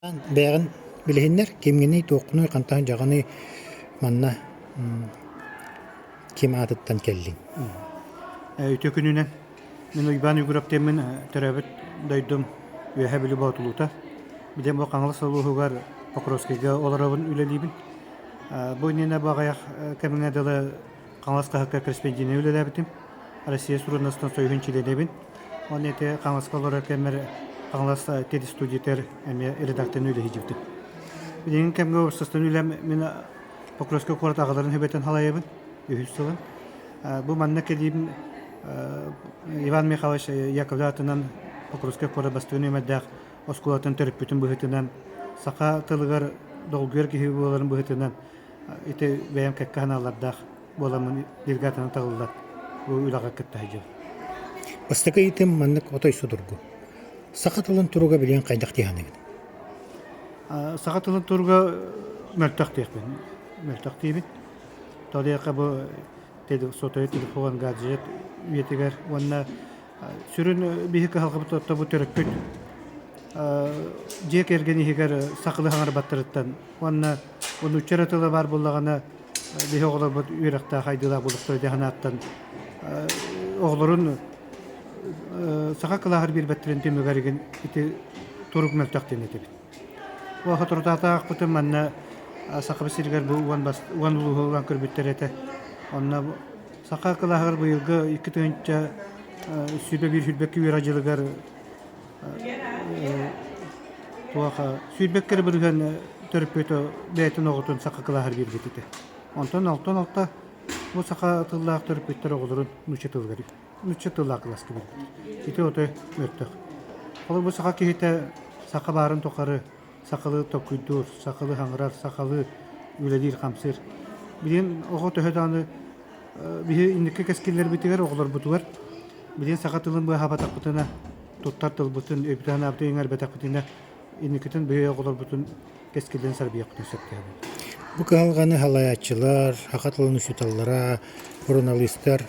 Бэйэҕин билиһиннэр, кимҥиний, туоххунуй, хантан дьаҕаный, манна ким аатыттан кэллиҥ? Үтүө күнүнэн. Мин Уйбаан Уйгуров диэммин төрөөбүт дойдум Үөһээ Бүлүү Боотулуута. Билигин бу Хаҥалас улууһугар Покровскайга олоробун, үлэлиибин. Бу иннинэ бу аҕыйах кэмҥэ дылы Хаҥалас хаһыакка корреспонденынан үлэлээбитим. Россия суруналыыстарын союһун чилиэнэбин. Уонна ити Хаҥаласка олорор кэммэр Хаҥалас телестудиятыгар эмиэ редакторынан үлэлиибитим. Билигин кэмҥэ уопсастыбаннай үлэм мин Покровскай куорат аҕаларын сүбэтин салайабын үһүс сылын. Бу манна кэлиим Иван Михайлович Яковлев аатынан Покровскай куорат бастакы нүөмэрдээх оскуолатын төрөппүтүн быһыытынан саха тылыгар долгуйар киһи буоларын быһыытынан ити бэйэм кэккэ санаалардаах буоламмын делегатынан талыллан бу үлэҕэ кытта сылдьабын. Бастакы ыйытым маннык отой судургу. Саха тылын туруга билигин хайдах дии саныыгын? Саха тылын туруга мөлтөх диэхпин. Мөлтөх диибин. Тоҕо диэххэ бу сотовый телефон, гаджет үйэтигэр уонна сүрүн биһи кыһалҕабыт отто бу төрөппүт дьиэ кэргэн иһигэр сахалыы хаҥарбаттарыттан уонна нуучча эрэ тыла баар буоллаҕына биһи оҕолорбут үөрэхтээх айдыылаах буолуохтара диэн санааттан оҕолорун саха кылааһар биэрбэттэрин түмүгэр игин ити турук мөлтөх диэн этэбит. Ол соторутаатаахпытын манна Сахабыт сиригэр бу уон улууһу ылан көрбүттэр этэ. Онно саха кылааһыгар быйылгы 2021 сүүрбэкки үөрэх дьылыгар Туох сүүрбэккэ бырыһыан төрөппүт бэйэтин оҕотун саха кылааһар биэрбит этэ. Онтон алтан алта бу саха тыллаах төрөппүттэр оҕолорун нуучча тылыгар нуучча тыллаах кылааска биэрбит. Ити отой мөлтөх. Холобур бу саха киһитэ саха баарын тухары сахалыы толкуйдуур, сахалыы хаҥырар, сахалыы үлэлиир-хамсыыр. Билигин оҕо төһө даҕаны биһи инники кэскиллэрбитигэр, оҕолорбутугар билигин саха тылын быыһаабатахпытына туттар тылбытын, өйбүтүн-санаабытын иҥэрбэтэхпитинэ, инникитин биһиги оҕолорбутун кэскиллэрин сарбыйыахпытын сөп диэбит. Бу кыһалҕаны салайааччылар, саха тылын учууталлара, суруналыыстар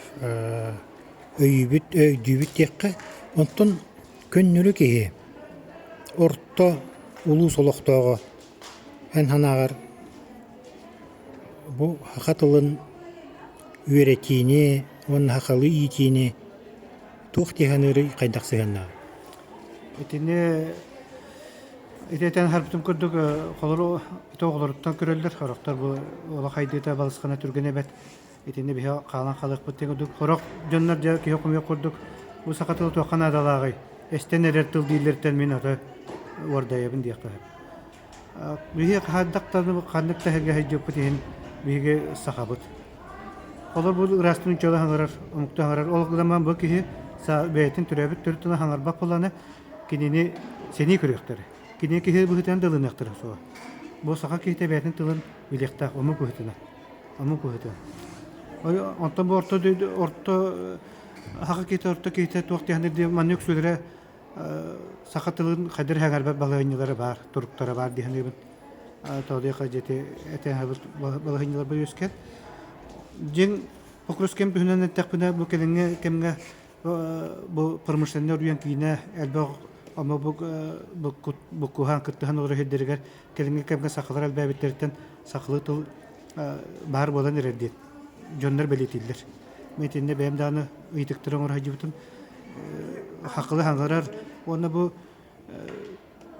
өйүүбүт, өйдүүбүт диэххэ, онтон көннөрү киһи орто улуус олохтооҕо эн санааҕар бу саха тылын үөрэтиини уонна сахалыы иитиини Туох дии саныырый, хайдах сыһыаннааҕый? Итини ити этэн аһарбытым курдук холору ити оҕолоруттан көрөллөр, сорохтор бу олох хайдыыта балысхана түргэн эбэт. Итини биһи хаалан халыахпыт диэн курдук. Сорох дьоннор дьэ киһи хомуйуох курдук бу саха тыла туохха наадалааҕый? Эстэн эрэр тыл дииллэриттэн мин аты уордайабын диэххэ сөп. Биһиги хайдах да ханнык да сиргэ сылдьыбыппыт иһин биһиги сахабыт. Олор бу ыраастын дьоло хаҥырар, омуктуу хаҥырар. Ол гынан бу киһи бэйэтин төрөөбүт төрүт тыла хаҥарбат буоллаҕына, кинини сэнии көрүөхтэрэ. Кини киһи быһыытынан да ылыныахтара суоҕа. Бу саха киһитэ бэйэтин тылын билиэхтээх омук быһыытынан. Омук быһыытынан. Онтон бу орто орто саха киһитэ орто киһитэ туох диэн диэн маннык үксүлэрэ саха тылын хайдах эһэҥэрбэт балаһыанньалара баар, туруктара баар дии саныыбын. Тоҕо диэххэ дьиэти этээһэбит балаһыанньаларба үөскээн. Дьиҥ покрус кэм туһунан эттэхпинэ, бу кэлиҥҥи кэмҥэ бу промышленнай уруйан киинэ элбэх омук буккуһаан кыттыһан олорор сирдэригэр кэлиҥҥи кэмҥэ сахалар элбээбиттэриттэн сахалыы тыл баар буолан эрэр диэн дьоннор бэлиэтииллэр. Мин итиннэ бэйэм даҕаны ыйытыктары оҥоро сылдьыбытым. Хахылы хаҥырар уонна бу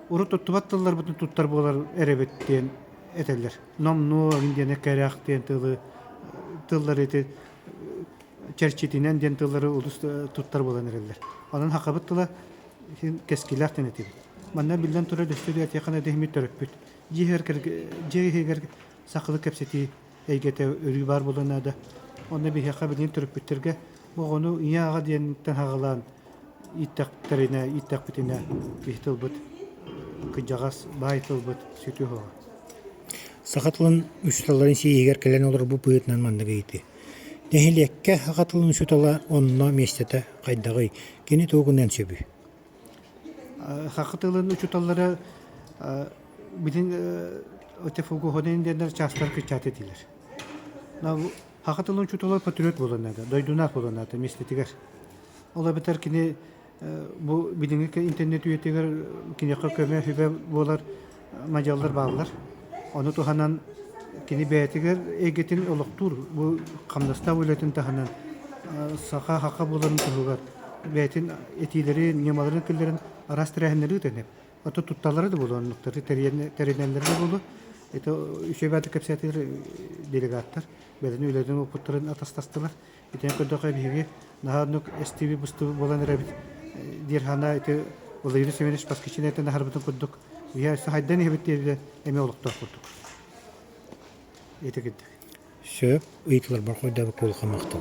урут туттубат тылларбытын туттар буолар эрэбит диэн этэллэр. Номнуо диэн кэрэх диэн тылы тыллары ити чэрчитинэн диэн тыллары олус туттар буолан эрэллэр. Онон хахабыт тыла кэскилээх диэн этибит. Манна биллэн турар өссө этиэххэ наада төрөппүт. Дьиэ иһигэр сахалыы кэпсэтии эйгэтэ өрүү баар буолуон наада. Онно биһиэхэ билигин төрөппүттэргэ оҕону ийэ-аҕа диэнтэн саҕалаан ииттэхтэринэ, ииттэхпитинэ киһи тылбыт кырдьаҕас баай тылбыт сүтүө суоҕа. Саха тылын учууталларын сииһигэр кэлэн олорбут быһыытынан маннык ыйытыы. Нэһилиэккэ саха тылын учуутала онно миэстэтэ хайдаҕый? Кини тугу гыныан сөбүй? Саха тылын учууталлара Билин ТФГ диэннэр чаастар кыччаат этилэр. Саха тылын учуутала патриот буолан наада, дойдунаах буолан наада миэстэтигэр. Ол эбэтэр кини бу билиҥҥи интернет үйэтигэр киниэхэ көмө-сүбэ буолар. мадьаллар бааллар. Ону туһанан кини бэйэтигэр эйгэтин олохтуур бу хамнастаах үлэтин таһынан саха хака буоларын туһугар бэйэтин этиилэрин, ньымаларын киллэрэн араас тэрээһиннэри ыытан Ото тутталлара да буолуо, оннуктары тэринэллэрэ да буолуо. Это үчүгэй кэпсээтилэр делегаттар бэйэлэрин үлэлэрин опыттарын атастастылар. Итинэн көрдөххө биһиги наһаа оннук эстиби быстыбыт буолан эрэбит диир хана ити Владимир Семенович Паскичин этэн аһарбытын курдук биһи өссө хайдан иһэбит диэбитэ эмиэ олохтоох курдук. Ити курдук. Сөп, ыйытыларбар хойдообукка улахан махтал.